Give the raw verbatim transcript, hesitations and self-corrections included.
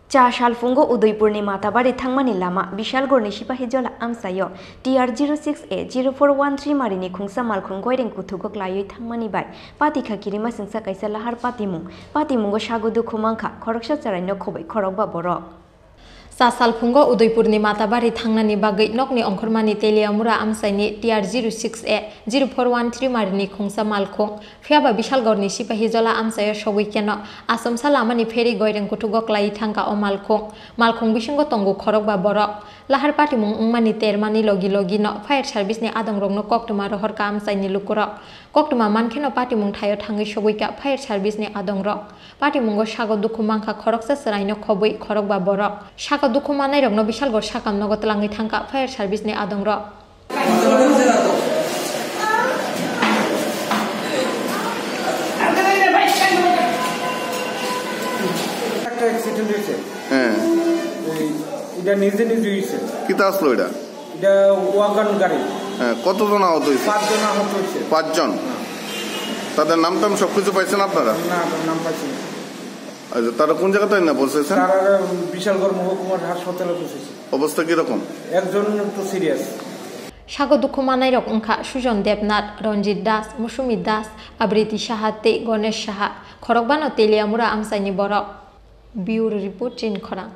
Cha salphungo Udaipurni Matabari thangmani lama Bishalgorni Sipahijola amchaio T R zero six A zero four one three marini khungsa malkhung goireng kuthugo klaiwi thangmani bai patikha kirimasingsa kaisa lahar patimung. Patimungo sago dukhu mankha khoroksa chwraino khobwi khorokba borok. Cha salphungo Udaipurni Matabari thangnani bagwi nokni ongkhormani Teliamura amchaini T R zero six A zero four one three marini khungsa malkhung. Phiyaba Bishalgorni Sipahijola amchaio sogwi kheno achomsa lamani pheri goireng kuthugo klaiwi thangkha o malkhung. Malkhung bisingo tongo khorokba borok. Lahar patimung wngmani termani logi logino fire service ni adongrokno koktwma rohorkha amchaini lukurok. Koktwma mankheno patimung thaio thangwi sogwikha fire service ni adongrok. Patimungo sago dukhu mankha khoroksa chwraino khobwi khorokba borok. Sago dukhu manairokno Bishalgor sakam nogo twlangwi thangkha fire service ni adongrok. একটা অ্যাক্সিডেন্ট হয়েছে। হ্যাঁ। এই, এটা নিজে নিজে হয়েছে। কিতা আসলো এটা? এটা ওয়াগন গাড়ি। হ্যাঁ, কতজন আহত হয়েছে? পাঁচজন আহত হয়েছে। পাঁচজন? হ্যাঁ। তাদের নাম টাম সবকিছু পাইছেন আপনারা? না, নাম পাইছি না। আচ্ছা, তারা কোন জায়গাতে না পৌঁছেছেন? তারা বিশালগড় মহকুমার হাসপাতালে পৌঁছেছে। অবস্থা কিরকম? একজন একটু serious. Sago dukhu manairok wngkha Sujon Debnath, Ranjit Das, Musumi Das, Abriti Saha tei Ganesh Saha. Khorokbano Teliamura amchaini borok. Bureau Report, Chinkhorang.